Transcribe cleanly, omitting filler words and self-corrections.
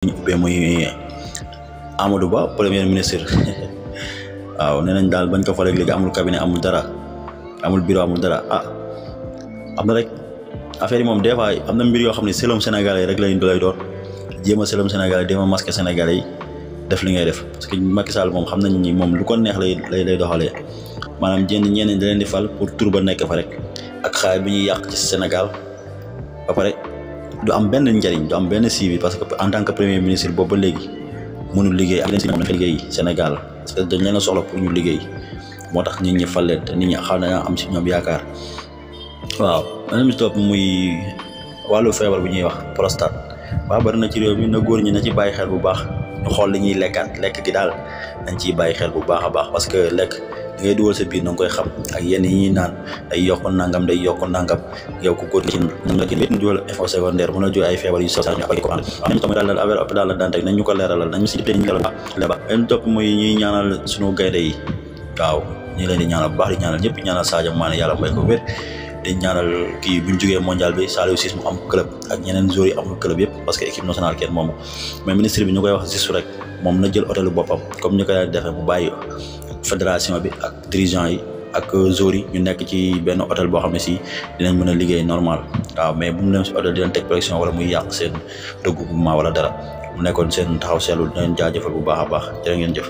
ñu ubbee muy Amadou Ba premier ministre waaw nee nañ daal bañ ko fa léegi amul cabinet amul dara amul bureau amul dara am na rek affaire yi moom des fois am na mbir yoo xam ne selom sénégalais rek lay doon jéem a selom sénégalais jéem a masqué sénégalais yi def li ngay def parce que Macky Sall moom xam nañ ni moom lu ko neex lay doxalee maanaam ñenn da leen di fal pour tur ba nekk fa rek ak xaalis bi ñuy yàq ci Sénégal ba pare du am benn njariñ du am benn suivi parce que en tant que premier ministre boobu ba léegi mënul liggéey ak leen si moom dafa liggéey Sénégal parce que dañ leen a soxla pour ñu liggéey moo tax nit ñi fal leen te nit ñi xam nañoo am si ñoom yaakaar waaw beneen bi topp muy wàllu feebar bu ñuy wax prostate waaw bari na ci réew mi na góor ñi na ci bàyyi xel bu baax ñu xool li ñuy lekk gi daal nañ ciy bàyyi xel bu baax a baax parce que lekk li ngay dugal sa biir na nga koy xam ak yenn yi ñuy naan day yokk nangam yow ku góor ci nga ñu dugal effet secondaire mën a jóg ay feebar yu sax ñu ak ko am nañu tamit daal affaire hôpital la daan teg nañ ñu ko leeralal nañu si te ñu leba benn topp muy ñuy ñaanal suñu gaynde yi waaw ñu leen di ñaanal bu baax di ñaanal ñëpp ñaanal Sadio Mané yàlla may ko wér di ñaanal kii buñ jógee mondial bi Saliou Ciss mu am club ak ñeneen joueurs yi amul club yëpp parce que équipe nationale kenn moomu mais ministre bi ñu koy wax juste rek moom na jël hôtelu boppam comme ñu koy defee bu bàyyi fédération bi ak dirigeant yi ak joueurs yi ñu nekk ci benn hôtel boo xam ne si dinañ mën a liggéey normal waaw mais bu mu leen si hôtel di leen teg pression wala muy yàq seen regroupement wala dara mu nekkoon seen taxaw seetlu dinañ jaajëfal bu baax a baax jërë ngeen jëf